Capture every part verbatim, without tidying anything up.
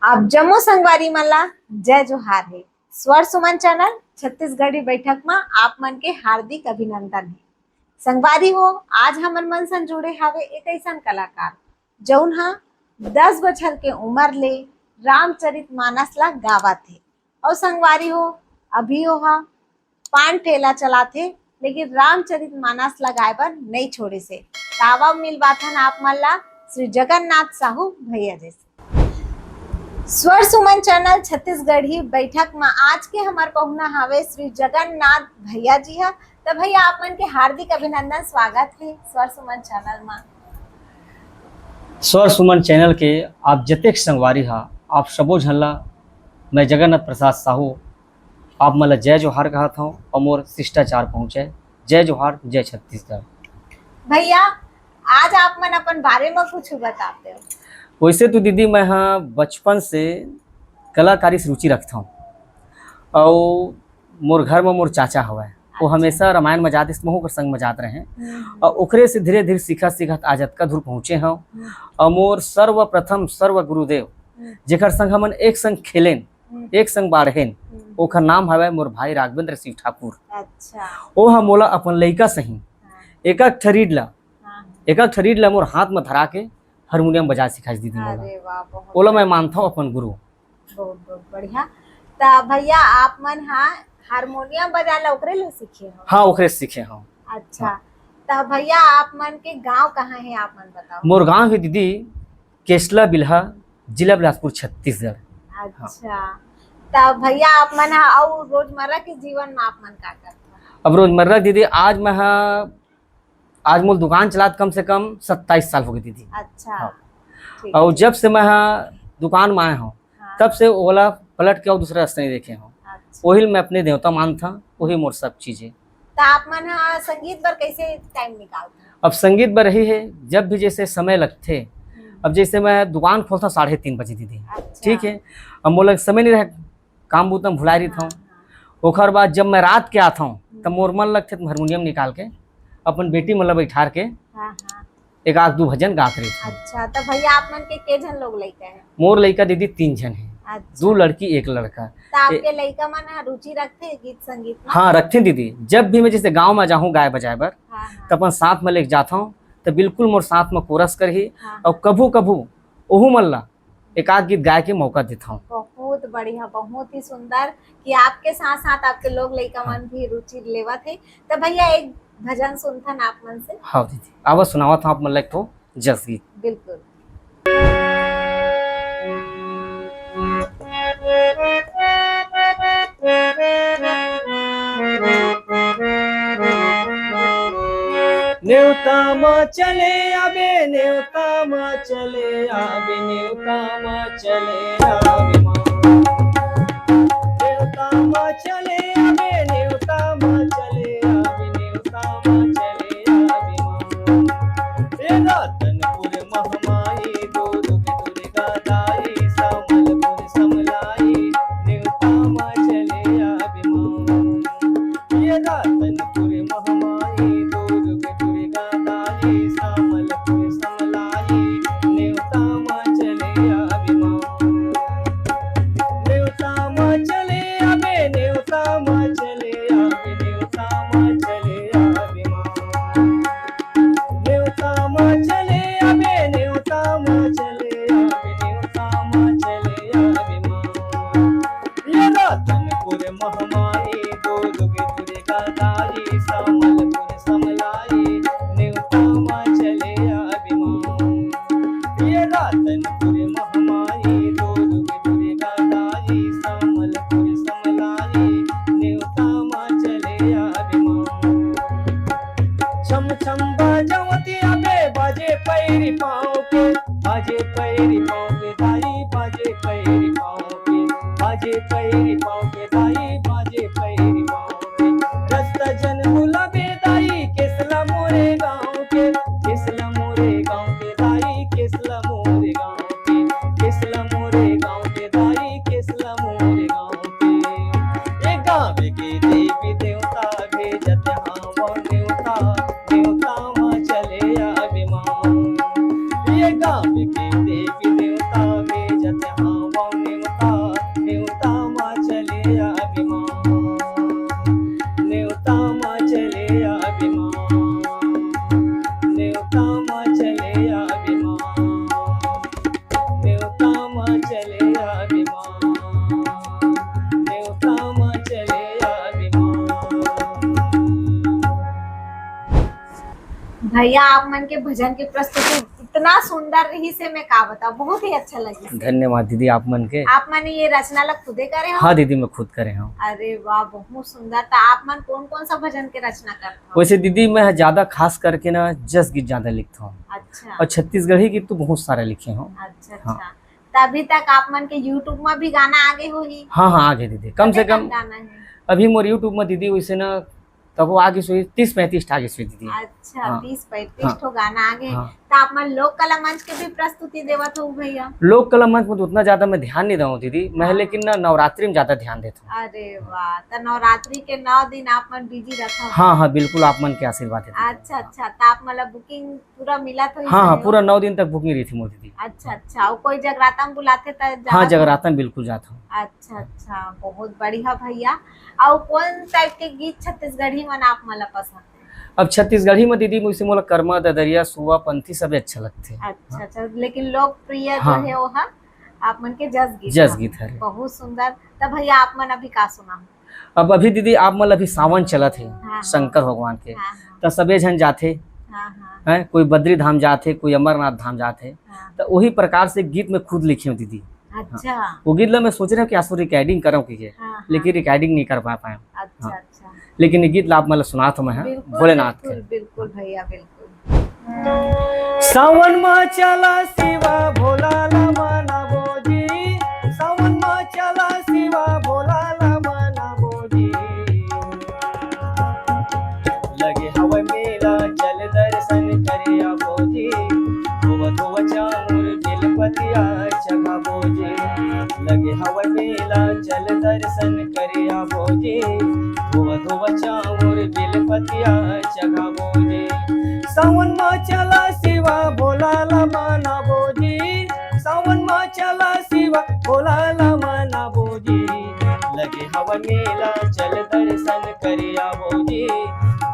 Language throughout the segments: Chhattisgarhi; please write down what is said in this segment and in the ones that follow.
आप जम्मो संगवारी मन ला जय जोहार हे। स्वर सुमन चैनल छत्तीसगढ़ी बैठक मा आप मन के हार्दिक अभिनंदन हे। संगवारी हो, आज हमन मन संग जुड़े हावे एक अइसन कलाकार, जउन हा दस बछर के उमर ले रामचरित मानस ला गावत हे। अउ संगवारी हो, अभी ओहा पान ठेला चलाथे, लेकिन रामचरित मानस ला गाय बर नइ छोड़े से। त आवा मिलवाथन आप मन ला श्री जगन्नाथ साहू भैया जी से। स्वर सुमन चैनल छत्तीसगढ़ी बैठक मा आज के हमर पहुना हावे श्री जगन्नाथ भैया जी हा। त भैया, आप मन के हार्दिक अभिनंदन, स्वागत हे स्वर सुमन चैनल मा। स्वर सुमन चैनल के आप जतेक संगवारी हा, आप सबो झन ला मैं जगन्नाथ प्रसाद साहू आप मन ला जय जोहार कहत हव अउ मोर शिष्टाचार पहुँचे। जय जोहार, जय छत्तीसगढ़। भैया, आज आप मन अपन बारे मा कुछ बताते हो? वैसे तो दीदी, मैं हा बचपन से कलाकारी से रुचि रखत हव अउ मोर घर मा मोर चाचा हवय, वो अच्छा। हमेशा रामायण मा जात रिहिस, महू ओकर संग मा जात रहें। हम्म। अउ ओकरे से धीरे धीरे सीखत सीखत आज अतका दूर पहुँचे हव। हम्म। अउ मोर सर्वप्रथम सर्व गुरुदेव, हम्म। जेकर संग हमन एक संग खेलेन, हम्म। एक संग बाढ़ेन, हम्म। ओकर नाम हवय मोर भाई राघवेंद्र सिंह ठाकुर। अच्छा। ओ ह मोला अपन लइका सही हाँ। एक एक ठरीड ला, हाँ। एक एक ठरीड ला मोर हाथ मा धरा के हारमोनियम बजाए सिखाइस दीदी मोला। अरे वाह, बहुत ओला मैं बढ़िया। मानथव अपन गुरु। बहुत, बहुत बढ़िया। त भैया, आप मन हा हारमोनियम बजाए ला ओकरे ले सीखे हो? हाँ, ओकरे सीखे हव। अच्छा। हाँ। त भैया, आप मन के गांव कहाँ हे, आप मन बताओ। मोर गांव हे दीदी, केसला बिल्हा, जिला बिलासपुर, छत्तीसगढ़। अच्छा। त भैया, आप मन हा अउ रोजमर्रा के जीवन मा आप मन का करथो? अब रोजमर्रा दीदी, आज मैं हा, आज मोर दुकान चलात कम से कम सत्ताईस साल होगे दीदी। अच्छा। हाँ। ठीक अउ हे। जब से मैं हा दुकान मा आए हव, हाँ। तब से ओला पलट के अउ दूसरा रास्ता नइ देखे हव। अच्छा। ओही ल मैं अपने देवता मानथव, ओही मोर सब चीज हे। त आप मन हा संगीत बर कैसे टाइम निकालथो? अब संगीत बर रही हे, जब भी जैसे समय लगथे, हम्म। अब जैसे मैं दुकान खोलथव साढ़े तीन बजे दीदी, अच्छा। ठीक हे, अब मोला समय नइ रहे, काम बूता म भुलाए रहिथव। हाँ, हाँ। ओखर बाद जब मैं रात के आथव, हम्म। त मोर मन लगथे त हारमोनियम निकाल के अपन बेटी मन ला बैठार के हाँ, हाँ। एक आध दू भजन गात रहिथव। अच्छा, त भैया, आप मन के के झन लोग लइका हे? मोर लइका दीदी तीन झन हे, अच्छा। दू लड़की एक लड़का। त आपके ए- लइका मन ह रुचि रखथे गीत संगीत मा? हाँ, रखथे दीदी। जब भी मैं जैसे गांव मा जाहूँ गाए बजाए बर, हाँ, हाँ। त अपन साथ मा लेके जाथव, त बिल्कुल मोर साथ मा कोरस करही। हाँ, अउ हाँ। कभू कभू ओहू मन ला एक आध गीत गाए के मौका देथव। बहुत बढ़िया, बहुत ही सुंदर कि आपके साथ साथ आपके लोग लइका हाँ। मन भी रुचि लेवत हे। त भैया, एक भजन सुनथन आप मन से। हाँ दीदी, आवा सुनावत हव आप मन ला एक ठो जस गीत। बिल्कुल। नेवता मा चले आबे, नेवता मा चले आबे, नेवता मा चले आबे माँ। नेवता मा चले आबे, नेवता मा चले आबे, नेवता मा चले आबे माँ। ए रतनपुर महमाई दुर्ग दुर्गा दाई, सामलपुर समलाई, नेवता मा चले आबे माँ। ये रतनपुर महमाई दुर्ग दुर्गा दाई, सामलपुर समलाई, नेवता मा चले आबे माँ। नेवता मा चले आबे, नेवता मा चले आबे, नेवता मा चले आबे माँ। नेवता मा चले आबे, नेवता मा चले आबे, नेवता मा चले आबे माँ। ये रतनपुर महमाई दुर्ग दुर्गा दाई, सामलपुर समलाई, नेवता मा चले आबे माँ। ये रतनपुर महमाई दुर्ग दुर्गा दाई, सामलपुर समलाई, नेवता मा चले आबे माँ। छम छम बाजवत आबे, बाजे पैरी पाँव के, बाजे पैरी पाँव के दाई, बाजे पैरी पाँव के, बाजे पैरी पाँव के दाई, बाजे पैरी पाँव के। रस्ता जन भुलाबे दाई, केसला मोरे गाँव के, केसला मोरे गाँव के दाई, केसला मोरे गाँव के, केसला मोरे गाँव के दाई, केसला मोरे गाँव के। ए गाँव के देवी देवता भेजत हावव नेवता, नेवता मा चले आबे माँ। ये गाँव के देवी देवता भेजत हावव भैया, आप मन के भजन के प्रस्तुति इतना सुंदर रहिस हे, मैं का बताओं, बहुत ही अच्छा लगिस हे। धन्यवाद दीदी, आप मन के। आप मन ये रचना ला खुदे करे हो? हाँ दीदी, मैं खुद करे हूँ। अरे वाह, बहुत सुंदर। तो आप मन कौन कौन सा भजन के रचना करते हो? वैसे दीदी, मैं ज्यादा खास करके ना जस गीत ज्यादा लिखता हूँ। अच्छा। और छत्तीसगढ़ी गीत तो बहुत सारे लिखे हूँ। अच्छा, हाँ। अच्छा। तो अभी तक आप मन के YouTube में भी गाना आगे होही? हाँ, हाँ, आगे दीदी, कम से कतका कम गाना है? अभी मोर YouTube में दीदी वैसे ना तब वो आगे सोई तीस पैंतीस ठा आगे सोई दीदी। अच्छा, हाँ। तीस पैंतीस हाँ। ठो गाना आगे। हाँ। तो आप मन लोक कला मंच के भी प्रस्तुति देवत हो भैया? लोक कला मंच में तो उतना ज्यादा मैं ध्यान नहीं देवत हूँ दीदी, मैं हाँ। लेकिन ना नवरात्रि में ज्यादा ध्यान देता हूँ। अरे वाह, तो नवरात्रि के नौ दिन आप मन बिजी रहता हो? हाँ, हाँ, बिल्कुल, आप मन के आशीर्वाद है दीदी। अच्छा, अच्छा, तो आप मतलब बुकिंग पूरा मिला तो हाँ, हाँ, पूरा नौ दिन तक बुकिंग रही थी मोर दीदी। अच्छा, अच्छा, और कोई जगराता में बुलाथे त हाँ, जगराता में बिल्कुल जाता हूँ। अच्छा, अच्छा, बहुत बढ़िया भैया। और कौन टाइप के गीत छत्तीसगढ़ी मन आप मन ला पसंद है? अब छत्तीसगढ़ी में दीदी, मुझसे मोला कर्मा, ददरिया, सुआ, पंथी सब अच्छा लगथे। अच्छा, हाँ। अच्छा, लेकिन लोकप्रिय जो हाँ। है वो है आप मन के जस गीत जस है। गीत है। बहुत सुंदर। तब भैया आप मन अभी का सुना हो? अब अभी दीदी आप मन अभी सावन चलत हे हाँ, हाँ। शंकर भगवान के, हाँ, हाँ। त सबे झन जाथे, हाँ, हाँ। हैं, कोई बद्री धाम जाथे, कोई अमरनाथ धाम जाथे, हाँ। त वही प्रकार से गीत में खुद लिखे हूँ दीदी। अच्छा। हाँ। वो गीत ला मैं सोच रहा हूँ कि आज रिकॉर्डिंग करूँ कि ये, हाँ, हाँ। लेकिन रिकॉर्डिंग नहीं कर पा पाए। अच्छा, हाँ। अच्छा। लेकिन ये गीत ला आप मन ला सुनात हूँ मैं, हाँ, बिल्कुल, भोलेनाथ बिल्कुल, के। बिल्कुल भैया, बिल्कुल। सावन मा चला शिवा भोला ला मनाबो जी, सावन मा चला शिवा भोला ला मनाबो जी। लगे हवय मेला चल दर्शन करे आबो जी, धोवा धोवा चाउर बेलपतिया चघाबो जी। लगे हवय मेला चल दर्शन करे आबो जी, धोवा धोवा चाउर बेलपतिया चघाबो जी। सावन मा चला शिवा भोला ला मनाबो जी, सावन मा चला शिवा भोला ला मनाबो जी। लगे हवय मेला चल दर्शन करे आबो जी,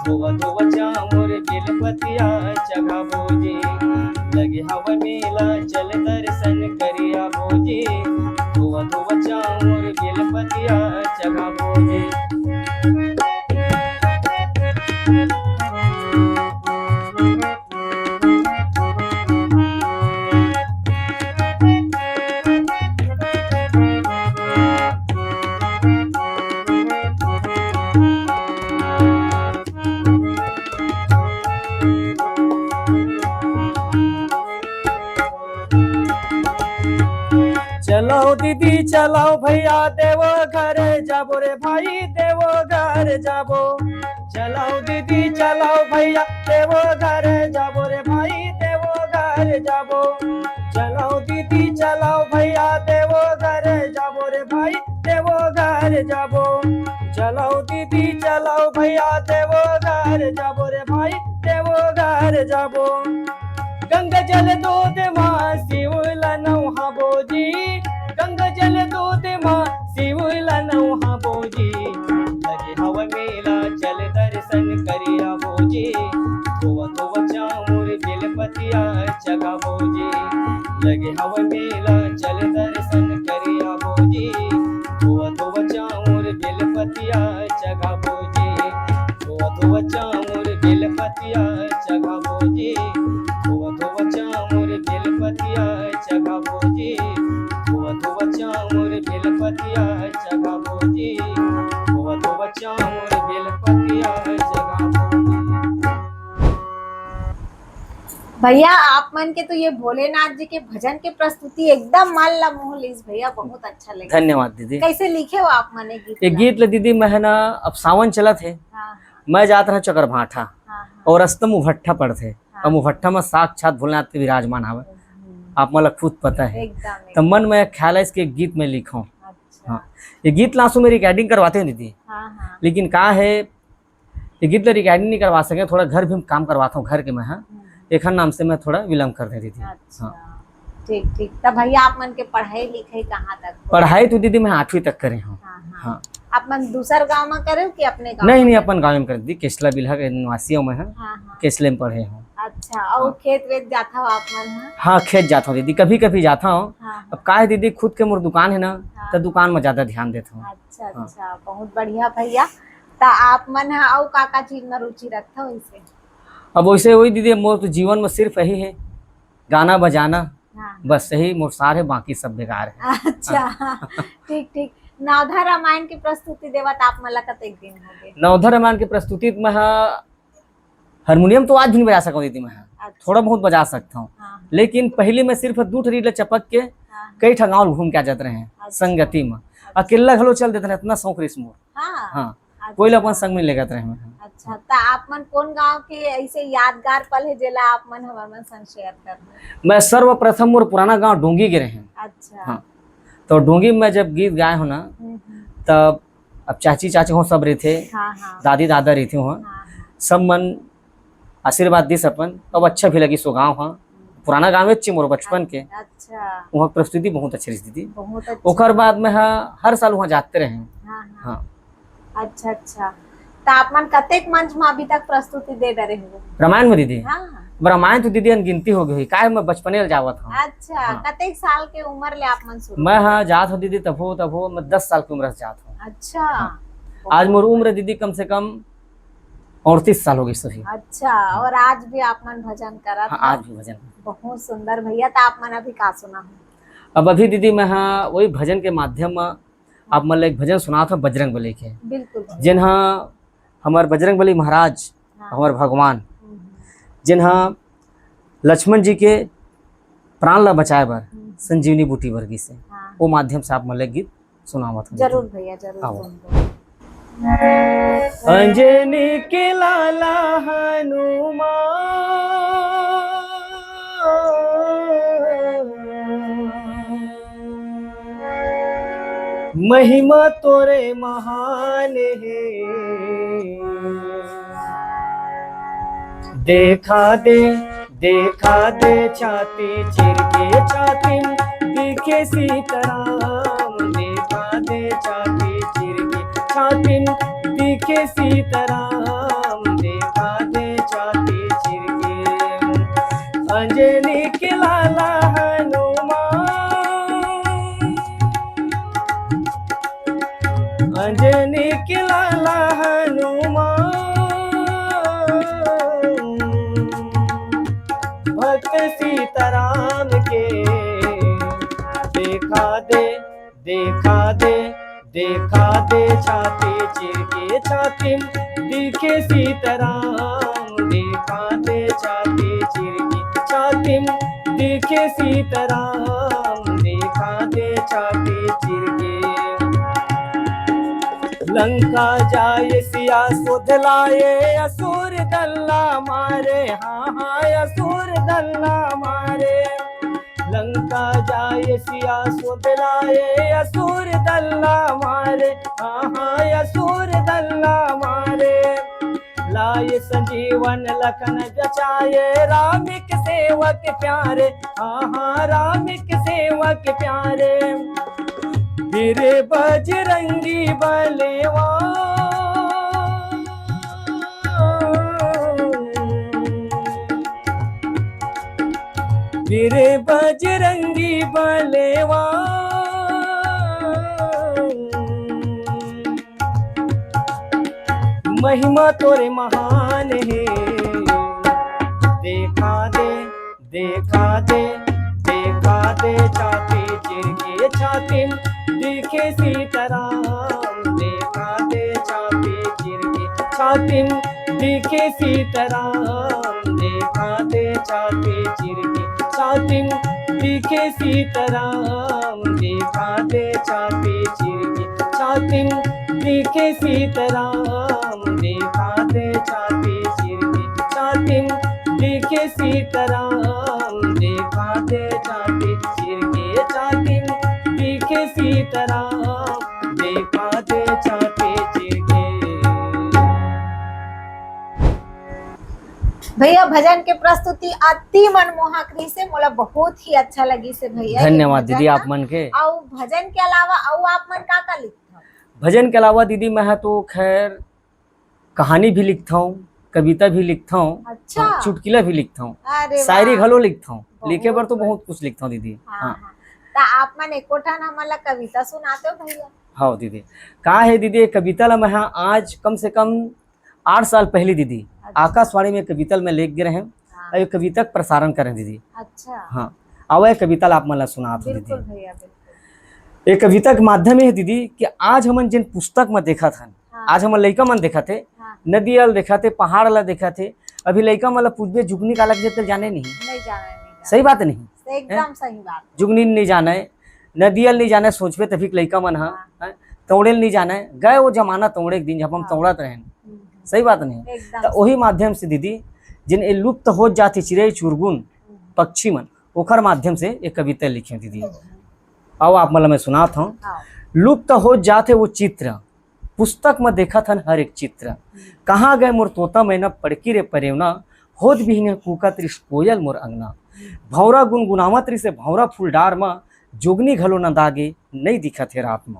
धोवा धोवा चाउर बेलपतिया चघाबो जी। लगे हवय मेला चल दर्शन करे आबो जी, धोवा धोवा चाउर बेलपतिया चघाबो जी। चलाओ दीदी चलाओ भैया देवो घर जाबो रे भाई देवो घर जाबो। चलाओ दीदी चलाओ भैया देवो घर जाबो रे भाई देवो घर जाबो। चलाओ दीदी चलाओ भैया देवो घर जाबो रे भाई देवो घर जाबो। चलाओ दीदी चलाओ भैया देवो घर जाबो रे भाई देवो घर जाबो। गंगा जल दूध मा शिव ला नहाबो जी। गंगा जल दूध मा शिव ला नहाबो जी। लगे हवय मेला चल दर्शन करे आबो जी। धोवा धोवा चाउर बेलपतिया चघाबो जी। लगे हवय मेला चल दर्शन करे आबो जी। धोवा धोवा चाउर बेलपतिया चघाबो जी। धोवा धोवा चाउर बेलपतिया चघाबो जी। धोवा धोवा चाउर बेलपतिया चघाबो जी। धोवा धोवा चाउर बेलपतिया चघाबो जी। धोवा धोवा चाउर बेलपतिया चघाबो जी। भैया, आप मन के तो ये भोलेनाथ जी के भजन के प्रस्तुति एकदम मन ला मोह लीस भैया, बहुत अच्छा लगे। धन्यवाद दीदी। कैसे लिखे हो आप मन ये गीत ये ला? गीत ला दीदी मैं है ना, अब सावन चलत हे, हाँ, हाँ। मैं जात रहा चकरभाठा हाँ, हाँ। और रस्ता मुभट्ठा पड़थे, हाँ। और मुभट्ठा में साक्षात भोलेनाथ के विराजमान हवे, हम्म। आप मन ला खुद पता है। एकदम, तो एकदम। मन में एक ख्याल है इसके गीत में लिखो। अच्छा। हाँ। ये गीत लासू में रिकॉर्डिंग करवाते हैं दीदी, हाँ, हाँ। लेकिन का है ये गीत ला रिकॉर्डिंग नहीं करवा सके, थोड़ा घर भी हम काम करवाता हूँ, घर के मैं, हाँ, हम्म। एखर नाम से मैं थोड़ा विलम्ब कर दे दीदी। अच्छा, हाँ। ठीक, ठीक। तब भैया आप मन के पढ़ाई लिखाई कहाँ तक हुआ? पढ़ाई तो दीदी मैं आठवीं तक करे हूँ। हाँ, हाँ। हाँ। आप मन दूसर गांव में करे हो कि अपने गांव नहीं, में नहीं, करे? अपन गांव में कर दीदी, केसला बिल्हा के निवासी हूँ मैं, हाँ। हाँ, हाँ। केसले में पढ़े हूँ। अच्छा, और हाँ। खेत वेत जाता हो आप मन, हाँ? हाँ, खेत जाता हूँ दीदी, कभी कभी जाता हूँ। हाँ, हाँ। अब का है दीदी, खुद के मोर दुकान है ना, हाँ। तो दुकान में ज्यादा ध्यान देता हूँ। अच्छा, हाँ। अच्छा, बहुत बढ़िया भैया। त आप मन ह अउ का-का चीज म रुचि रखथव इसे? अब वैसे वही दीदी, मोर तो जीवन में सिर्फ यही है, गाना बजाना, हाँ। बस यही मोर सार है, बाकी सब बेकार है। अच्छा। हाँ। ठीक, ठीक। नवधा रामायण के प्रस्तुति देवत आप मन ला कतेक दिन हो गए? नवधा रामायण के प्रस्तुति में, हाँ, हारमोनियम तो आज भी नहीं बजा सकता दीदी मैं, हाँ। अच्छा। थोड़ा बहुत बजा सकता हूँ, हाँ। लेकिन पहले मैं सिर्फ दू ठो रीड ला चपक के हाँ। कई ठा गाँव घूम के आ जाते रहे हैं, अच्छा। संगति में। अच्छा। अकेला घलो चल देते रहे, इतना शौक रहिस मोर। हाँ। हाँ। अच्छा। कोई ला अपन संग में लेगत रहे मैं। अच्छा, त आप मन कौन गांव के ऐसे यादगार पल है जेला आप मन हमर मन संग शेयर कर दो? मैं सर्वप्रथम मोर पुराना गांव डोंगी के रहे। अच्छा। हाँ। तो डोंगी में जब गीत गाए हो ना, हम्म, हम्म। तब अब चाची चाचा हो सब रहिथे, हाँ, हाँ। दादी दादा रहिथे हो, हाँ, हाँ। सब मन आशीर्वाद दिस अपन, अब अच्छा भी लगिस वो गांव, हाँ। पुराना गांव है मोर बचपन के। अच्छा। वहाँ प्रस्तुति बहुत अच्छी रहिस दीदी। बहुत अच्छा। ओकर बाद में, हाँ, हर साल वहाँ जाते रहे। हाँ, हाँ। हाँ। अच्छा, अच्छा। त आप मन कतेक मंच में अभी तक प्रस्तुति दे डरे हो? रामायण में दीदी? हाँ, हाँ। अब रामायण तो दीदी अनगिनती हो गई, काय मैं बचपने ले जावत हूँ। अच्छा, हाँ। कतेक साल के उम्र ले आप मन शुरू मैं, करे? हाँ, जात हूँ दीदी, तभो, तभो मैं दस साल की उम्र से जात हूँ। अच्छा। हाँ। बहुत आज मोर बढ़िया। उम्र दीदी कम से कम अड़तीस साल हो गई सही। अच्छा, हाँ। और आज भी आप मन भजन करत हाँ, हो? आज भी भजन। बहुत सुंदर भैया, त आप मन अभी का सुना हो? अब अभी दीदी मैं, हाँ, वही भजन के माध्यम में आप मन ला एक भजन सुनात हूँ बजरंग बली के। बिल्कुल भैया। जेन हा हमर बजरंग बली महाराज, हाँ। हमर भगवान, हम्म। जेन हा लक्ष्मण जी के प्राण ला बचाए बर हम्म। संजीवनी बूटी बर गिस हे। हाँ। वो माध्यम से आप मन ला गीत सुनावत हूँ। जरूर भैया, जरूर आओ। सुनबो। अंजनी के लाला हनुमान, महिमा तोरे महान हे। देखा दे, देखा दे छाती चिर के, छाती में दिखे सीताराम। देखा दे छाती चिर के, छाती में दिखे सीताराम। देखा दे छाती चिर के, अंजनी के लाला हनुमान। अंजनी के लाला हनुमान, भक्त सीताराम के देखा दे, देखा दे, देखा दे छाती चिर के, छाती में दिखे सीताराम। देखा दे छाती चिर के, छाती में दिखे सीताराम। देखा दे छाती चिर के। लंका जाए सिया सोध लाए, असुर दल ला मारे। हाँ, हाँ, असुर दल ला मारे। लंका जाए सिया सोध लाए, असुर दल ला मारे। हाँ, हाँ, असुर दल ला मारे। लाए संजीवन लखन बचाए, राम के सेवक प्यारे। हाँ, हाँ, राम के सेवक प्यारे। वीर बजरंगी बलेवा, वीर बजरंगी बलेवा, महिमा तोरे महान हे। देखा दे, देखा दे, देखा दे छाती चिर के, छाती में दिखे सीताराम। देखा दे छाती चिर के, छाती में दिखे सीताराम। देखा दे छाती चिर के, छाती में दिखे सीताराम। देखा दे छाती चिर के, छाती में दिखे सीताराम। देखा दे छाती चिर के, छाती में दिखे सीताराम। देखा दे छाती चिर के, छाती में दिखे सीताराम। देखा दे छाती चिर के। भैया, भजन के प्रस्तुति अति मनमोहक रहिसे, मोला बहुत ही अच्छा लगिसे भैया, ये धन्यवाद भजन दीदी, ह। आप मन के। अउ भजन के अलावा अउ आप मन का का लिखथव? भजन के अलावा दीदी, मैं ह तो खैर कहानी भी लिखथव, कविता भी लिखथव, अच्छा। हाँ, चुटकुला भी लिखथव, अरे शायरी वाह। घलो लिखथव। बहुत लिखे बर तो बढ़िया। बहुत कुछ लिखथव दीदी। हाँ, हाँ। हाँ। त आप मन एको ठन हमन ला कविता सुनाते हो भैया? हाँ दीदी, का है दीदी, ये कविता ला मैं ह आज कम से कम आठ साल पहली दीदी, आकाशवाणी में कविता ल मैं लेके गे रहें, हाँ। अउ ये कविता के प्रसारण करें दीदी। अच्छा। हाँ, आवा ये कविता ला आप मन ला सुनात हूँ दीदी। बिल्कुल भैया, बिल्कुल। ये कविता के माध्यम ये है दीदी कि आज हमन जिन पुस्तक में देखत हन, हाँ। आज हमन लइका मन देखत हे, हाँ। नदी ल देखत हे, पहाड़ ला देखत हे, अभी लइका मन ला पूछबे जुगनी काला कथे त जाने नहीं। नहीं जाने, नहीं जाने। सही बात नहीं? एकदम हैं? सही बात। जुगनी नहीं जाने, नदी ल नहीं जाने, सोचबे तभी के लइका मन ह, हाँ। हैं? तौड़े ल नहीं जाने, गए वो जमाना तौड़े के दिन जब हम हाँ। तौड़त रहेन। हम्म। सही बात नहीं? एकदम तो सही। वही माध्यम से दीदी, जिन ये लुप्त हो जात हे चिरई चुरगुन, हम्म। पक्षी मन, ओखर माध्यम से ये कविता लिखे दीदी। हम्म। आओ आप मन ला मैं सुनात हूँ। हाँ। लुप्त हो जात हे वो चित्र, पुस्तक म देखत हन हर एक चित्र। हम्म। कहाँ गए मोर तोता मैना पड़की रे परेवना, होत बिहनिया कूकत रिस कोयल मोर अंगना। हम्म। भौंरा गुनगुनावत रिसे भौंरा फूल डार म, जोगनी घलो नंदा गे नइ दिखत हे रात म।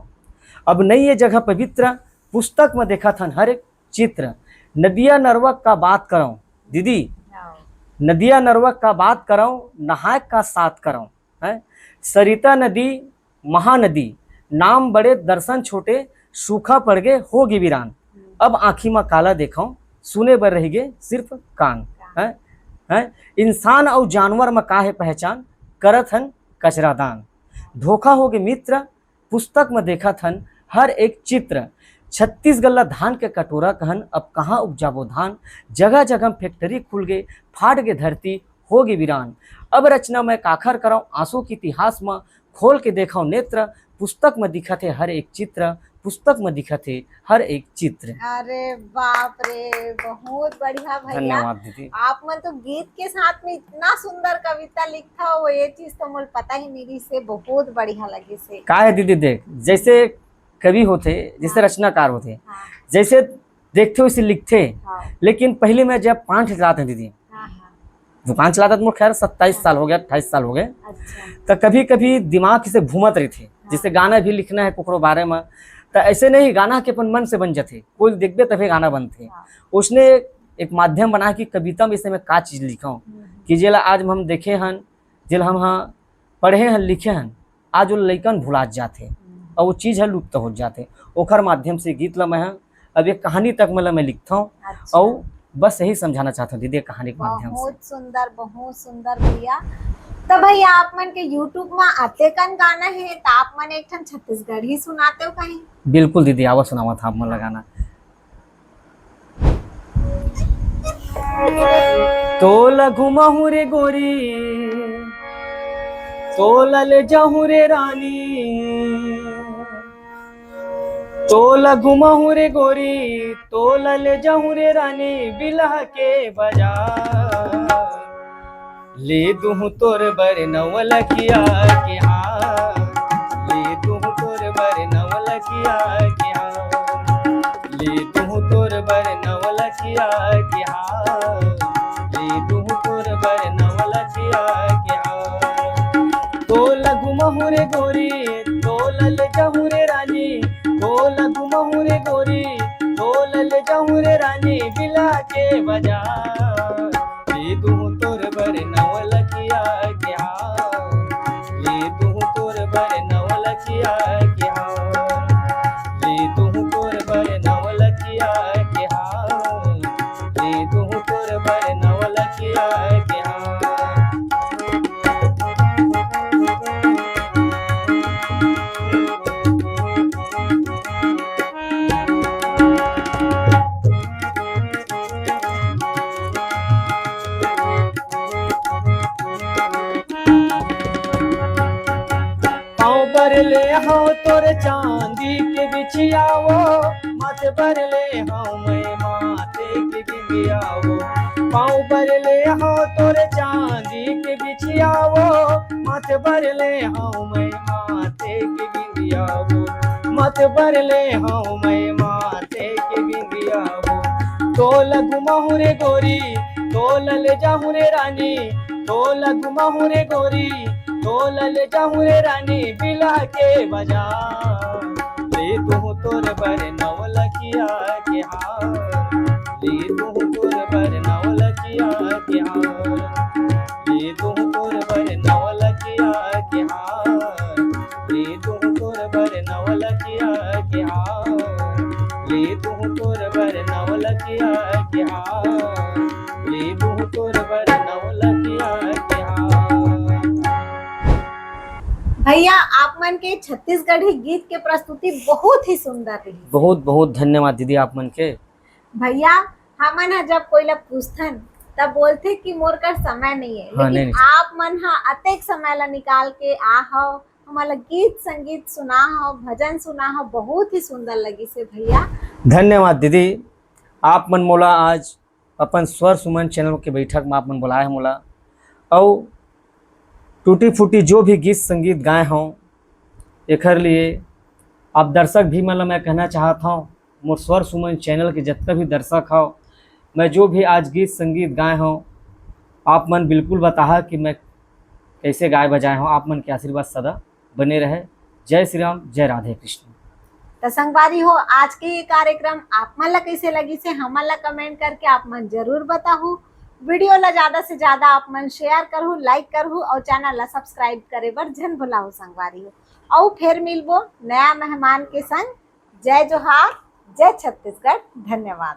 अब नइ ये जगह पवित्र, पुस्तक म देखत हन हर एक चित्र। नदिया नरवा का बात करौं दीदी, हाँ। नदिया नरवा का बात करौं, नहाय का साथ करौं, हैं? सरिता नदी, महानदी, नाम बड़े दर्शन छोटे, सूखा पड़ गे हो गे वीरान। हम्म। अब आँखी म काला देखौं, सुने बर रहि गे सिर्फ कान। कान। हैं? हैं? इंसान अउ जानवर म का हे पहचान, करत हन कचरादान। धोखा हो गे मित्र, पुस्तक म देखत हन हर एक चित्र। छत्तीसगढ़ ला धान के कटोरा कहन, अब कहाँ उपजाबो धान? जगह जगह म फैक्ट्री खुल गे, फाट गे धरती, हो गे वीरान। अब रचना मैं काखर करौं, आंसू के इतिहास म खोल के देखौं नेत्र। पुस्तक म दिखत हे हर एक चित्र, पुस्तक म दिखत हे हर एक चित्र। अरे बाप रे, बहुत बढ़िया भैया। धन्यवाद दीदी। आप मन तो गीत के साथ में इतना सुंदर कविता लिखत हो, ये चीज तो मोला पता ही नहीं रहिसे, बहुत बढ़िया लगिसे। का हे दीदी, देख, जैसे कवि होथे, जैसे हाँ। रचनाकार होथे, हाँ। जैसे देखथे वैसे लिखथे, हाँ। लेकिन पहली मैं जब पान ठेठरात हँव दीदी, हाँ, हाँ। दुकान चलात हँव त मोर खैर सत्ताईस हाँ। साल हो गे, अट्ठाईस साल हो गे, अच्छा। त कभी-कभी दिमाग से घूमत रहिथे, हाँ। जैसे गाना भी लिखना हे कोकरो बारे म, त ऐसे नहीं गाना के अपन मन से बन जथे, कोई देखबे तभे गाना बनथे। हाँ। उसने एक माध्यम बना कि कविता म ऐसे मैं का चीज लिखौं, हम्म। कि जेला आज हम देखे हन, जेला हम ह पढ़े हन, लिखे हन, आज वो लइकन भुलात जाथे, हम्म। अउ वो चीज ह लुप्त होत जाथे। ओखर माध्यम से गीत ल मैं ह अब एक कहानी तक म ल मैं लिखथौं, अच्छा। अउ बस यही समझाना चाहथौं दीदी, एक कहानी के माध्यम से। बहुत सुंदर, बहुत सुंदर भैया। त भैया, आप मन के YouTube म अतेकन गाना हे, त आप मन एक ठन छत्तीसगढ़ी सुनातेव कहीं? बिल्कुल दीदी, आवा सुनावत हँव आप मन ल गाना। तोला घुमाहूँ रे गोरी, तोला ले जाहूँ रे रानी, तोला घुमाहूँ रे गोरी, तोला ले जाहूँ रे रानी, बिलहा के बजार। ले दूहूँ तोर बर नवलखिया के हार, ले दूहूँ तोर बर नवलखिया के हार, ले दूहूँ तोर बर नवलखिया के हार, ले दूहूँ तोर बर नवलखिया के हार। तोला घुमाहूँ रे गोरी, तोला ले जाहूँ रे रानी, तोला घुमाहूँ रे गोरी, तोला ले जाहूँ रे रानी, बिलहा के बजार। ले दूहूँ तोर बर नवलखिया के हार, ले दूहूँ तोर बर नवलखिया के हार, ले दूहूँ तोर बर नवलखिया के हार, ले दूहूँ तोर बर नवलखिया के हार। पाँव बर ले हँव तोर चांदी के बिछिया वो, माथे बर ले हँव मैं माथे के बिंदिया वो। पाँव बर ले हँव तोर चांदी के बिछिया वो, माथे बर ले हँव मैं माथे के बिंदिया वो, माथे बर ले हँव मैं माथे के बिंदिया वो। तोला घुमाहूँ रे गोरी, तोला ले जाहूँ रे रानी, तोला घुमाहूँ रे गोरी, तोला ले जाहूँ रे रानी, बिलहा के बजार। ले दूहूँ तोर बर नवलखिया के हार, ले दूहूँ तोर बर नवलखिया के हार, ले दूहूँ तोर बर नवलखिया के हार, ले दूहूँ तोर बर नवलखिया के हार, ले दूहूँ तोर बर नवलखिया के हार। भैया, आप मन के छत्तीसगढ़ी गीत के प्रस्तुति बहुत ही सुंदर रही। बहुत बहुत धन्यवाद दीदी आप मन के। भैया, हमन ह जब कोई ला पूछथन, तब बोलथे कि मोर कर समय नहीं है, हाँ, लेकिन नहीं, नहीं। आप मन ह अतेक समय ला निकाल के आ हव, हमन ला गीत संगीत सुना हव, भजन सुना हव, बहुत ही सुंदर लगिस हे भैया। धन्यवाद दीदी, आप मन मोला आज अपन स्वर सुमन चैनल के बैठक में आप मन बुलाए हे मोला, अउ टूटी फूटी जो भी गीत संगीत गाए हव, एखर लिए आप दर्शक भी मन ला मैं कहना चाहत हव, मोर स्वर सुमन चैनल के जितना भी दर्शक हव, मैं जो भी आज गीत संगीत गाए हव, आप मन बिल्कुल बताहा कि मैं कैसे गाए बजाए हव। आप मन के आशीर्वाद सदा बने रहे। जय श्री राम, जय राधे कृष्ण। त संगवारी हो, आज के ये कार्यक्रम आप मन ला कैसे लगिस हे, हमन ला कमेंट करके आप मन जरूर बताहू। वीडियो ला ज्यादा से ज्यादा आप मन शेयर करहू, लाइक करहू और चैनल ला सब्सक्राइब करे बर झन भुलाहू संगवारी हो। और फिर मिलबो नया मेहमान के संग। जय जोहार, जय छत्तीसगढ़, धन्यवाद।